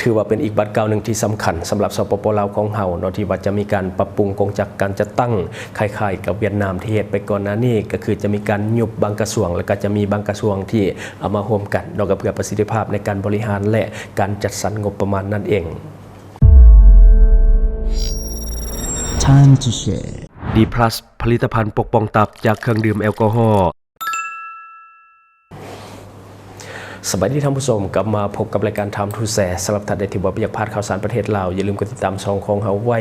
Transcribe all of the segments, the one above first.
ຖືວ່າເປັນອີກບາດກ້າວໜຶ່ງທີ່ສຳຄັນສຳລັບ ສປປ ລາວຂອງເຮົາເນາະ ທີ່ວ່າຈະມີການປັບປຸງກົງຈັກການຈັດຕັ້ງ ຄ້າຍໆກັບຫວຽດນາມທີ່ເຮັດໄປກ່ອນໜ້ານີ້ ກໍຄືຈະມີການຍຸບບາງກະຊວງ ແລະ ກໍຈະມີບາງກະຊວງທີ່ເອົາມາຮ່ວມກັນເນາະ ກໍເພື່ອປະສິດທິພາບໃນການບໍລິຫານ ແລະ ການຈັດສັນງົບປະມານນັ້ນເອງ. Time to Share ດີພລັສ ຜະລິດຕະພັນປົກປ້ອງຕັບຈາກເຄື່ອງດື່ມແອລກໍຮໍ. ສະບາຍດີທ່ານຜູ້ຊົມ, ກັບມາພົບກັບລາຍການ Time to Share. ສຳລັບທ່ານໃດທີ່ບໍ່ຢາກພາດຂ່າວສານປະເທດລາວ, ຢ່າລືມກົດຕິດຕາມຊ່ອງຂອງເຮົາໄວ້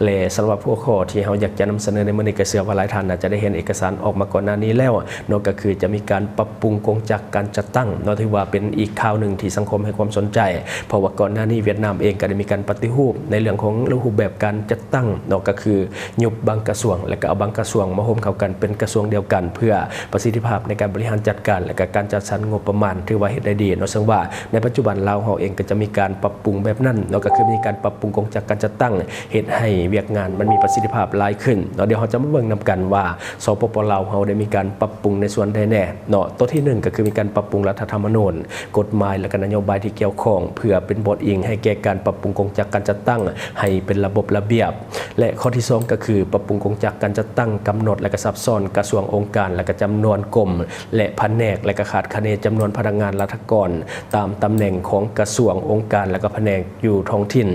ແລະ ສຳລັບຫົວຂໍ້ທີ່ເຮົາຢາກຈະນຳສະເໜີໃນມື້ນີ້ ກໍເຊື່ອວ່າຫຼາຍທ່ານໜ້າຈະໄດ້ເຫັນເອກະສານອອກມາກ່ອນໜ້ານີ້ແລ້ວເນາະ, ກໍຄືຈະມີການປັບປຸງກົງຈັກການຈັດຕັ້ງເນາະ, ຖືວ່າເປັນອີກຂ່າວໜຶ່ງທີ່ສັງຄົມໃຫ້ຄວາມສົນໃຈ ເພາະວ່າກ່ອນໜ້ານີ້ຫວຽດນາມເອງກໍໄດ້ມີການປະຕິຮູບໃນເລື່ອງຂອງຮູບແບບການຈັດຕັ້ງເນາະ, ກໍຄືຍຸບບາງກະຊວງ ແລະ ກໍເອົາບາງກະຊວງມາໂຮມເຂົ້າກັນເປັນກະຊວງດຽວກັນ ເພື່ອປະສິດທິພາບໃນການບໍລິຫານຈັດການ ແລະ ກໍການຈັດສັນງົບປະມານ ຖືວ່າເຮັດໄດ້ດີເນາະ. ເຊິ່ງວ່າໃນປັດຈຸບັນລາວເຮົາເອງກໍຈະມີການປັບປຸງແບບນັ້ນເນາະ, ກໍຄືມີການປັບປຸງກົງຈັກການຈັດຕັ້ງ ເຮັດໃຫ້ວຽກງານມັນມີປະສິດທິພາບຫຼາຍຂຶ້ນເນາະ. ດຽວເຮົາຈະມາເບິ່ງນຳກັນວ່າ ສປປ ລາວເຮົາໄດ້ມີການປັບປຸງໃນສ່ວນໃດແດ່ເນາະ. ຕົວທີໜຶ່ງ ກໍຄືມີການປັບປຸງລັດຖະທຳມະນູນ, ກົດໝາຍ ແລະ ກໍນະໂຍບາຍທີ່ກ່ຽວຂ້ອງ ເພື່ອເປັນບົດອີງໃຫ້ແກ່ການປັບປຸງກົງຈັກການຈັດຕັ້ງໃຫ້ເປັນລະບົບລະບຽບ ແລະ ຂໍ້ທີສອງ ກໍຄືປັບປຸງກົງຈັກການຈັດຕັ້ງ, ກຳນົດ ແລະ ກໍສັບຊ້ອນກະຊວງ, ອົງການ ແລະ ກໍຈຳນວນກົມ ແລະ ພະແນກ ແລະ ກໍຄາດຄະເນຈຳນວນພະນັກງານລັດຖະກອນຕາມຕຳແໜ່ງຂອງກະຊວງ, ອົງການ ແລະ ກໍພະແນກຢູ່ທ້ອງຖິ່ນ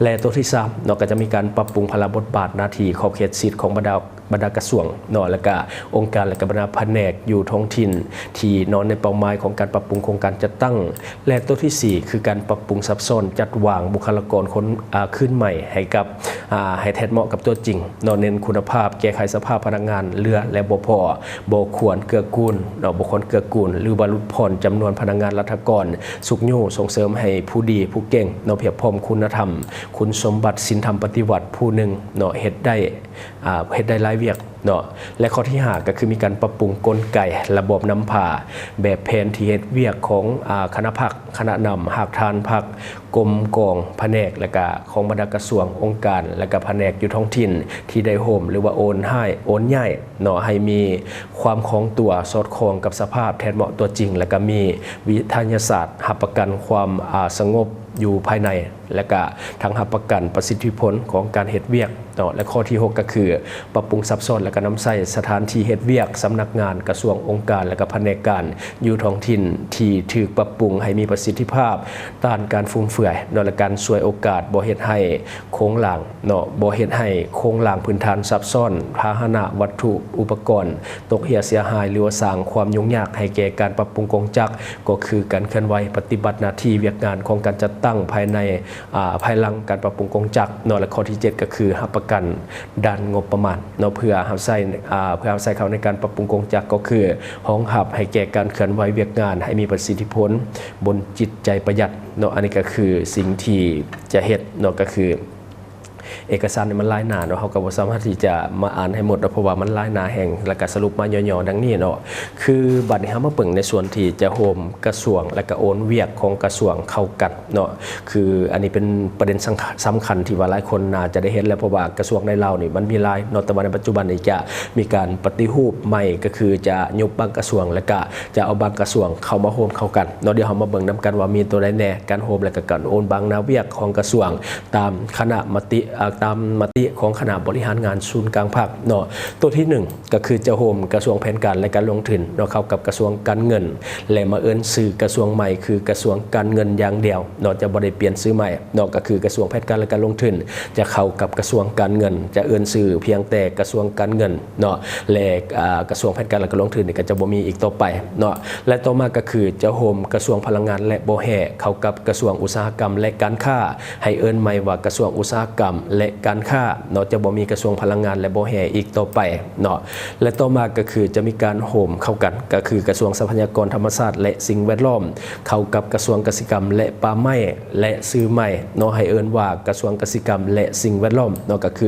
ແລະ ຕົວທີສາມເນາະ ກໍຈະມີການປັບປຸງພາລະບົດບາດໜ້າທີ່ຂອບເຂດສິດຂອງບັນດາ ບັນດາກະຊວງເນາະ ແລະກະອົງການ ແລະກະບັນດາພະແນກຢູ່ທ້ອງຖິ່ນ ທີ່ນອນໃນເປົ້າໝາຍຂອງການປັບປຸງໂຄງການຈັດຕັ້ງ ແລະ ຕົວທີສີ່ ຄືການປັບປຸງສັບຊ້ອນຈັດວາງບຸກຄະລາກອນຄົນ ອາ ຄືນໃໝ່ໃຫ້ກັບ ອາ ໃຫ້ແທດເໝາະກັບຕົວຈິງເນາະ, ເນັ້ນຄຸນນະພາບ, ແກ້ໄຂສະພາບພະນັກງານເຫຼືອ ແລະ ບໍ່ພໍ, ບໍ່ຄວນເກື້ອກູນເນາະ, ບໍ່ຄວນເກື້ອກູນ ຫຼືວ່າຫຼຸດຜ່ອນຈຳນວນພະນັກງານລັດຖະກອນ, ຊຸກຍູ້ສົ່ງເສີມໃຫ້ຜູ້ດີຜູ້ເກັ່ງເນາະ, ພຽບພ້ອມຄຸນນະທຳ, ຄຸນສົມບັດ, ສິນທຳປະຕິວັດຜູ້ໜຶ່ງເນາະ, ເຮັດໄດ້ ອາ ເຮັດໄດ້ຫຼາຍວຽກເນາະ ແລະ ຂໍ້ທີຫ້າ ກໍຄືມີການປັບປຸງກົນໄກລະບອບນຳພາ ແບບແຜນທີ່ເຮັດວຽກຂອງ ອາ ຄະນະພັກ, ຄະນະນຳ, ຮາກຖານພັກ, ກົມກອງ, ພະແນກ ແລະກະຂອງບັນດາກະຊວງ, ອົງການ ແລະກະພະແນກຢູ່ທ້ອງຖິ່ນ ທີ່ໄດ້ໂຮມ ຫຼືວ່າໂອນຍ້າຍ, ໂອນຍ້າຍເນາະ ໃຫ້ມີຄວາມຄ່ອງຕົວ ສອດຄ່ອງກັບສະພາບແທດເໝາະຕົວຈິງ ແລະກະມີວິທະຍາສາດຮັບປະກັນຄວາມ ອາ ສະຫງົບຢູ່ພາຍໃນ ແລະກະທັງຮັບປະກັນປະສິດທິຜົນຂອງການເຮັດວຽກ ເນາະ ແລະ ຂໍ້ທີຫົກ ກໍຄື ປັບປຸງສັບຊ້ອນ ແລະ ກໍນຳໃຊ້ສະຖານທີ່ເຮັດວຽກ, ສຳນັກງານ, ກະຊວງ, ອົງການ ແລະ ກໍພະແນກການຢູ່ທ້ອງຖິ່ນ ທີ່ຖືກປັບປຸງໃຫ້ມີປະສິດທິພາບ ຕ້ານການຟຸມເຟືອຍເນາະ ແລະ ການສວຍໂອກາດ, ບໍ່ເຮັດໃຫ້ໂຄງລ່າງເນາະ, ບໍ່ເຮັດໃຫ້ໂຄງລ່າງພື້ນຖານຊັບຊ້ອນ, ພາຫະນະ, ວັດຖຸ, ອຸປະກອນ ຕົກເຮ່ຍເສຍຫາຍ ຫຼືວ່າສ້າງຄວາມຫຍຸ້ງຍາກໃຫ້ແກ່ການປັບປຸງກົງຈັກ ກໍຄືການເຄື່ອນໄຫວປະຕິບັດໜ້າທີ່ວຽກງານຂອງການຈັດຕັ້ງພາຍໃນ ອາ ພາຍຫຼັງການປັບປຸງກົງຈັກເນາະ ແລະ ຂໍ້ທີເຈັດ ກໍຄືຮັບປະກັນດ້ານງົບປະມານເນາະ ເພື່ອຮັບໃຊ້ ອາ ເພື່ອຮັບໃຊ້ເຂົ້າໃນການປັບປຸງກົງຈັກ ກໍຄືຮອງຮັບໃຫ້ແກ່ການເຄື່ອນໄຫວວຽກງານໃຫ້ມີປະສິດທິຜົນບົນຈິດໃຈປະຢັດເນາະ. ອັນນີ້ກໍຄືສິ່ງທີ່ຈະເຮັດເນາະ ກໍຄື ເອກະສານນີ້ມັນຫຼາຍໜ້າເນາະ, ເຮົາກໍບໍ່ສາມາດທີ່ຈະມາອ່ານໃຫ້ໝົດເນາະ ເພາະວ່າມັນຫຼາຍໜ້າແຮງ ແລ້ວກໍສະຫຼຸບມາຫຍໍ້ໆດັ່ງນີ້ເນາະ. ຄືບັດນີ້ເຮົາມາເບິ່ງໃນສ່ວນທີ່ຈະໂຮມກະຊວງ ແລ້ວກໍໂອນວຽກຂອງກະຊວງເຂົ້າກັນເນາະ. ຄືອັນນີ້ເປັນປະເດັນສຳ ສຳຄັນທີ່ວ່າຫຼາຍຄົນໜ້າຈະໄດ້ເຫັນແລ້ວ ເພາະວ່າກະຊວງໃນລາວນີ້ມັນມີຫຼາຍເນາະ, ແຕ່ວ່າໃນປັດຈຸບັນນີ້ຈະມີການປະຕິຮູບໃໝ່ ກໍຄືຈະຍຸບບາງກະຊວງ ແລ້ວກະຈະເອົາບາງກະຊວງເຂົ້າມາໂຮມເຂົ້າກັນເນາະ. ດຽວເຮົາມາເບິ່ງນຳກັນວ່າມີຕົວໃດແດ່ ການໂຮມ ແລ້ວກະການໂອນບາງໜ້າວຽກຂອງກະຊວງ ຕາມຄະນະມະຕິ ເອີ ຕາມມະຕິຂອງຄະນະບໍລິຫານງານສູນກາງພັກເນາະ. ຕົວທີໜຶ່ງ ກໍຄືຈະໂຮມກະຊວງແຜນການ ແລະ ການລົງທຶນເນາະ ເຂົ້າກັບກະຊວງການເງິນ ແລະ ມາເອີ້ນຊື່ກະຊວງໃໝ່ ຄືກະຊວງການເງິນຢ່າງດຽວເນາະ, ຈະບໍ່ໄດ້ປ່ຽນຊື່ໃໝ່ເນາະ, ກໍຄືກະຊວງແຜນການ ແລະ ການລົງທຶນ ຈະເຂົ້າກັບກະຊວງການເງິນ, ຈະເອີ້ນຊື່ພຽງແຕ່ກະຊວງການເງິນເນາະ ແລະ ອາ ກະຊວງແຜນການ ແລະ ການລົງທຶນນີ້ກໍຈະບໍ່ມີອີກຕໍ່ໄປເນາະ. ແລະ ຕໍ່ມາກໍຄືຈະໂຮມກະຊວງພະລັງງານ ແລະ ບໍ່ແຮ່ ເຂົ້າກັບກະຊວງອຸດສາຫະກຳ ແລະ ການຄ້າ ໃຫ້ເອີ້ນໃໝ່ວ່າກະຊວງອຸດສາຫະກຳ ແລະ ການຄ້າເນາະ, ຈະບໍ່ມີກະຊວງພະລັງງານ ແລະ ບໍ່ແຮ່ອີກຕໍ່ໄປເນາະ. ແລະ ຕໍ່ມາກໍຄືຈະມີການໂຮມເຂົ້າກັນ ກໍຄືກະຊວງຊັບພະຍາກອນທຳມະຊາດ ແລະ ສິ່ງແວດລ້ອມ ເຂົ້າກັບກະຊວງກະສິກຳ ແລະ ປ່າໄມ້ ແລະ ຊື່ໃໝ່ເນາະ ໃຫ້ເອີ້ນວ່າກະຊວງກະສິກຳ ແລະ ສິ່ງແວດລ້ອມເນາະ, ກໍຄື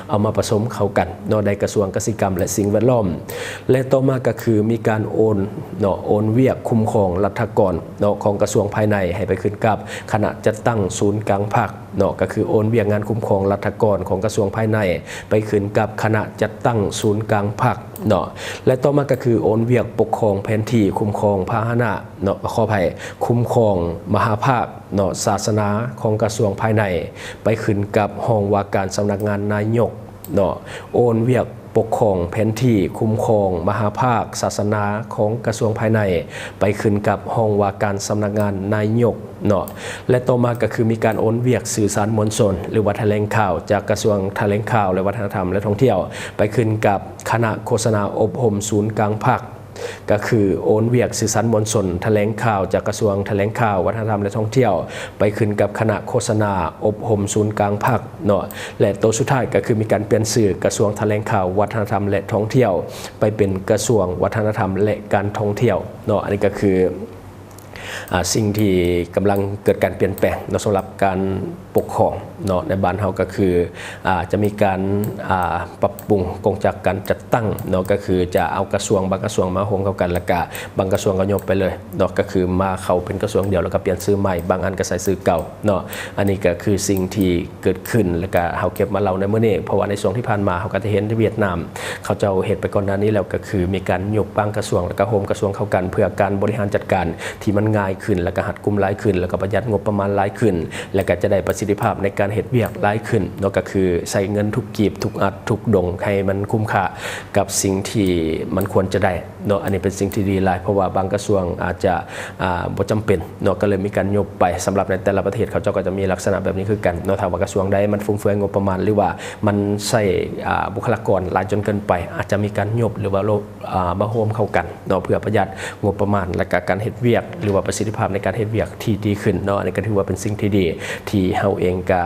ເອົາມາປະສົມເຂົ້າກັນເນາະ ໄດ້ກະຊວງກະສິກຳ ແລະ ສິ່ງແວດລ້ອມ. ແລະ ຕໍ່ມາກໍຄືມີການໂອນເນາະ ໂອນວຽກຄຸ້ມຄອງລັດຖະກອນເນາະ ຂອງກະຊວງພາຍໃນ ໃຫ້ໄປຂຶ້ນກັບຄະນະຈັດຕັ້ງສູນກາງພັກ ເນາະ ກໍຄືໂອນວຽກງານຄຸ້ມຄອງ ລັດຖະກອນຂອງກະຊວງພາຍໃນ ໄປຂຶ້ນກັບຄະນະຈັດຕັ້ງສູນກາງພັກເນາະ ແລະ ຕໍ່ມາກໍຄືໂອນວຽກປົກຄອງແຜນທີ່ຄຸ້ມຄອງພາຫະນະເນາະ ຂໍອະໄພ ຄຸ້ມຄອງມະຫາພາກເນາະ ສາສະໜາຂອງກະຊວງພາຍໃນ ໄປຂຶ້ນກັບຫ້ອງວ່າການສຳນັກງານນາຍົກເນາະ ໂອນວຽກປົກຄອງແຜນທີ່ຄຸ້ມຄອງມະຫາພາກສາສະໜາຂອງກະຊວງພາຍໃນ ໄປຂຶ້ນກັບຫ້ອງວ່າການສຳນັກງານນາຍົກ ເນາະ ແລະ ຕໍ່ມາກໍຄືມີການໂອນວຽກສື່ສານມວນຊົນ ຫຼືວ່າຖະແຫຼງຂ່າວ ຈາກກະຊວງຖະແຫຼງຂ່າວ ແລະ ວັດທະນະທຳ ແລະ ທ່ອງທ່ຽວ ໄປຂຶ້ນກັບຄະນະໂຄສະນາອົບຮົມສູນກາງພັກ ກໍຄືໂອນວຽກສື່ສານມວນຊົນ ຖະແຫຼງຂ່າວ ຈາກກະຊວງຖະແຫຼງຂ່າວ ວັດທະນະທຳ ແລະ ທ່ອງທ່ຽວ ໄປຂຶ້ນກັບຄະນະໂຄສະນາອົບຮົມສູນກາງພັກເນາະ ແລະ ໂຕສຸດທ້າຍກໍຄືມີການປ່ຽນຊື່ກະຊວງຖະແຫຼງຂ່າວ ວັດທະນະທຳ ແລະ ທ່ອງທ່ຽວ ໄປເປັນກະຊວງວັດທະນະທຳ ແລະ ການທ່ອງທ່ຽວເນາະ ອັນນີ້ກໍຄື ອ່າ ສິ່ງທີ່ກຳລັງເກີດການປ່ຽນແປງເນາະ ສຳລັບການປົກຄອງເນາະ ໃນບ້ານເຮົາກໍຄື ອ່າ ຈະມີການ ອ່າ ປັບປຸງກົງຈັກການຈັດຕັ້ງເນາະ ກໍຄືຈະເອົາກະຊວງບາງກະຊວງມາໂຮມເຂົ້າກັນ ແລ້ວກະບາງກະຊວງກໍຍົບໄປເລີຍເນາະ ກໍຄືມາເຂົ້າເປັນກະຊວງດຽວ ແລ້ວກໍປ່ຽນຊື່ໃໝ່ ບາງອັນກໍໃສ່ຊື່ເກົ່າເນາະ ອັນນີ້ກໍຄືສິ່ງທີ່ ເກີດຂຶ້ນ ແລ້ວກະເຮົາເກັບມາເລົ່າໃນມື້ນີ້ ເພາະວ່າໃນຊ່ວງທີ່ຜ່ານມາ ເຮົາກໍຈະເຫັນຫວຽດນາມ ເຂົາເຈົ້າເຮັດໄປກ່ອນໜ້ານີ້ແລ້ວ ກໍຄືມີການຍຸບບາງກະຊວງ ແລ້ວກະໂຮມກະຊວງເຂົ້າກັນ ເພື່ອການບໍລິຫານຈັດການທີ່ມັນງ່າຍຂຶ້ນ ແລ້ວກະຮັດກຸມຫຼາຍຂຶ້ນ ແລ້ວກະປະຢັດງົບປະມານຫຼາຍຂຶ້ນ ແລ້ວກະຈະໄດ້ປະສິດທິພາບໃນການເຮັດວຽກຫຼາຍຂຶ້ນເນາະ ກໍຄືໃຊ້ເງິນທຸກກີບ ທຸກອັດ ທຸກດົງ ໃຫ້ມັນຄຸ້ມຄ່າກັບສິ່ງທີ່ມັນຄວນຈະໄດ້ ເນາະ ອັນນີ້ເປັນສິ່ງທີ່ດີຫຼາຍ ເພາະວ່າບາງກະຊວງອາດຈະ ອ່າ ບໍ່ຈຳເປັນເນາະ ກໍເລີຍມີການຍຸບໄປ. ສຳລັບໃນແຕ່ລະປະເທດ ເຂົາເຈົ້າກໍຈະມີລັກສະນະແບບນີ້ຄືກັນເນາະ ຖ້າວ່າກະຊວງໃດມັນຟຸມເຟືອຍງົບປະມານ ຫຼືວ່າມັນໃຊ້ ອ່າ ບຸກຄະລາກອນຫຼາຍຈົນເກີນໄປ ອາດຈະມີການຍຸບ ຫຼືວ່າ ອ່າ ມາໂຮມເຂົ້າກັນເນາະ ເພື່ອປະຢັດງົບປະມານ ແລະກະການເຮັດວຽກ ຫຼືວ່າປະສິດທິພາບໃນການເຮັດວຽກທີ່ດີຂຶ້ນເນາະ ອັນນີ້ກໍຖືວ່າເປັນສິ່ງທີ່ດີ ທີ່ເຮົາເອງກະ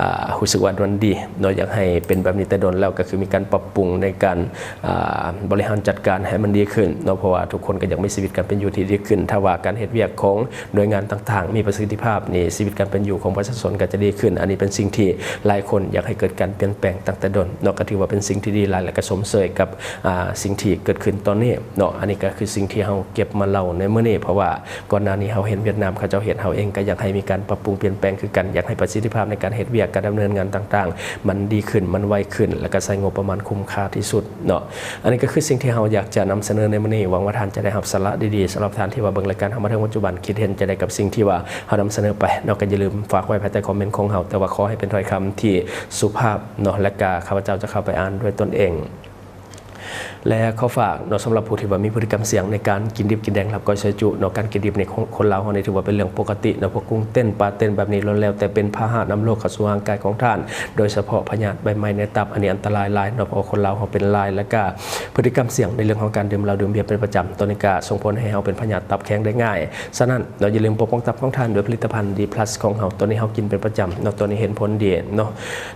ອ່າ ຮູ້ສຶກວ່າມັນດີເນາະ ຢາກໃຫ້ເປັນແບບນີ້ແຕ່ດົນແລ້ວ ກໍຄືມີການປັບປຸງໃນການ ອ່າ ບໍລິຫານຈັດການໃຫ້ມັນດີຂຶ້ນເນາະ ເພາະວ່າທຸກຄົນກໍຢາກມີຊີວິດການເປັນຢູ່ທີ່ດີຂຶ້ນ ຖ້າວ່າການເຮັດວຽກຂອງໜ່ວຍງານຕ່າງໆມີປະສິດທິພາບນີ້ ຊີວິດການເປັນຢູ່ຂອງປະຊາຊົນກໍຈະດີຂຶ້ນ ອັນນີ້ເປັນສິ່ງທີ່ຫຼາຍຄົນຢາກໃຫ້ເກີດການປ່ຽນແປງຕັ້ງແຕ່ດົນເນາະ ກໍຖືວ່າເປັນສິ່ງທີ່ດີຫຼາຍ ແລະກະຊົມເຊີຍກັບ ອ່າ ສິ່ງທີ່ເກີດຂຶ້ນຕອນນີ້ເນາະ ອັນນີ້ກໍຄືສິ່ງທີ່ເຮົາເກັບມາເລົ່າໃນມື້ນີ້ ເພາະວ່າ ກ່ອນໜ້ານີ້ເຮົາເຫັນຫວຽດນາມເຂົາເຈົ້າເຮັດ ເຮົາເອງກໍຢາກໃຫ້ມີການປັບປຸງປ່ຽນແປງຄືກັນ ຢາກໃຫ້ປະສິດທິພາບໃນການເຮັດວຽກ ການດຳເນີນງານຕ່າງໆ ມັນດີຂຶ້ນ ມັນໄວຂຶ້ນ ແລ້ວກໍໃຊ້ງົບປະມານຄຸ້ມຄ່າທີ່ສຸດເນາະ ອັນນີ້ກໍຄືສິ່ງທີ່ເຮົາຢາກຈະນຳສະເໜີໃນມື້ນີ້ ຫວັງວ່າທ່ານຈະໄດ້ຮັບສາລະດີໆ ສຳລັບທ່ານທີ່ວ່າເບິ່ງລາຍການເຮົາມາເຖິງປັດຈຸບັນ ຄິດເຫັນຈັ່ງໃດກັບສິ່ງທີ່ວ່າເຮົານຳສະເໜີໄປເນາະ ກໍຢ່າລືມຝາກໄວ້ພາຍໃຕ້ຄອມເມັນຂອງເຮົາ ແຕ່ວ່າຂໍໃຫ້ເປັນຖ້ອຍຄຳທີ່ສຸພາບເນາະ ແລະກະຂ້າພະເຈົ້າຈະເຂົ້າໄປອ່ານດ້ວຍຕົນເອງ. ແລະ ຂໍຝາກເນາະ ສຳລັບຜູ້ທີ່ວ່າມີພຶດຕິກຳສ່ຽງໃນການກິນດິບກິນແດງ ລາບກ້ອຍຊອຍຈຸເນາະ ການກິນດິບໃນ ຄົນ ຄົນລາວເຮົານີ້ຖືວ່າເປັນເລື່ອງປົກກະຕິເນາະ ພວກກຸ້ງເຕັ້ນ ປາເຕັ້ນແບບນີ້ ລ້ວນແລ້ວແຕ່ເປັນພາຫະນຳໂລກເຂົ້າສູ່ຮ່າງກາຍຂອງທ່ານ ໂດຍສະເພາະພະຍາດໃບໄມ້ໃນຕັບ ອັນນີ້ອັນຕະລາຍຫຼາຍເນາະ ເພາະວ່າຄົນລາວເຮົາເປັນຫຼາຍ ແລ້ວກະພຶດຕິກຳສ່ຽງໃນເລື່ອງຂອງການດື່ມເຫຼົ້າດື່ມເບຍເປັນປະຈຳ ໂຕນີ້ກະສົ່ງຜົນໃຫ້ເຮົາເປັນພະຍາດຕັບແຂງໄດ້ງ່າຍ ສະນັ້ນເນາະ ຢ່າລືມປົກປ້ອງຕັບຂອງທ່ານດ້ວຍຜະລິດຕະພັນ D plus ຂອງເຮົາ ໂຕນີ້ເຮົາກິນເປັນປະຈຳເນາະ ໂຕນີ້ເຫັນຜົນດີເນາະ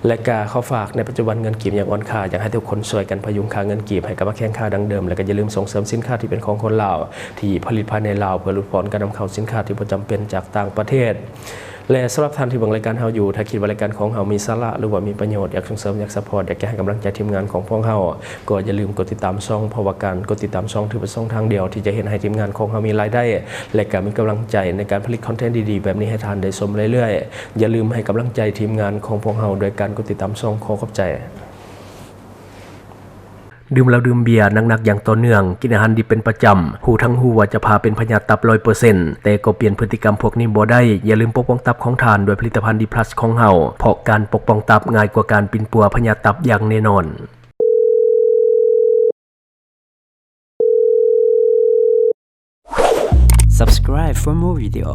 ແລະກະຂໍຝາກ ໃນປັດຈຸບັນເງິນກີບຍັງອ່ອນຄ່າ ຢາກໃຫ້ທຸກຄົນຊ່ວຍກັນພະຍຸງຄ່າເງິນກີບໃຫ້ກັບມາແຂງຄ່າດັ່ງເດີມ ແລະກະຢ່າລືມສົ່ງເສີມສິນຄ້າທີ່ເປັນຂອງຄົນລາວ ທີ່ຜະລິດພາຍໃນລາວ ເພື່ອຫຼຸດຜ່ອນການນຳເຂົ້າສິນຄ້າທີ່ບໍ່ຈຳເປັນຈາກຕ່າງປະເທດ ແລະສຳລັບທ່ານທີ່ເບິ່ງລາຍການເຮົາຢູ່ ຖ້າຄິດວ່າລາຍການຂອງເຮົາມີສາລະ ຫຼືວ່າມີປະໂຫຍດ ຢາກສົ່ງເສີມ ຢາກຊັບພອດ ຢາກຈະໃຫ້ກຳລັງໃຈທີມງານຂອງພວກເຮົາ ກໍຢ່າລືມກົດຕິດຕາມຊ່ອງ ເພາະວ່າການກົດຕິດຕາມຊ່ອງຖືເປັນຊ່ອງທາງດຽວທີ່ຈະເຮັດໃຫ້ທີມງານຂອງເຮົາມີລາຍໄດ້ ແລະກະມີກຳລັງໃຈໃນການຜະລິດຄອນເທັນດີໆແບບນີ້ໃຫ້ທ່ານໄດ້ຊົມເລື້ອຍໆ. ຢ່າລືມໃຫ້ກຳລັງໃຈທີມງານຂອງພວກເຮົາດ້ວຍການກົດຕິດຕາມຊ່ອງ. ຂໍຂອບໃຈ. ດື່ມເຫຼົ້າດື່ມເບຍໜັກໆຢ່າງຕໍ່ເນື່ອງ, ກິນອາຫານດິບເປັນປະຈຳ, ຮູ້ທັງຮູ້ວ່າຈະພາເປັນພະຍາດຕັບຮ້ອຍເປີເຊັນ ແຕ່ກໍປ່ຽນພຶດຕິກຳພວກນີ້ບໍ່ໄດ້. ຢ່າລືມປົກປ້ອງຕັບຂອງທ່ານດ້ວຍຜະລິດຕະພັນ D plus ຂອງເຮົາ, ເພາະການປົກປ້ອງຕັບງ່າຍກວ່າການປິ່ນປົວພະຍາດຕັບຢ່າງແນ່ນອນ. Subscribe for more video.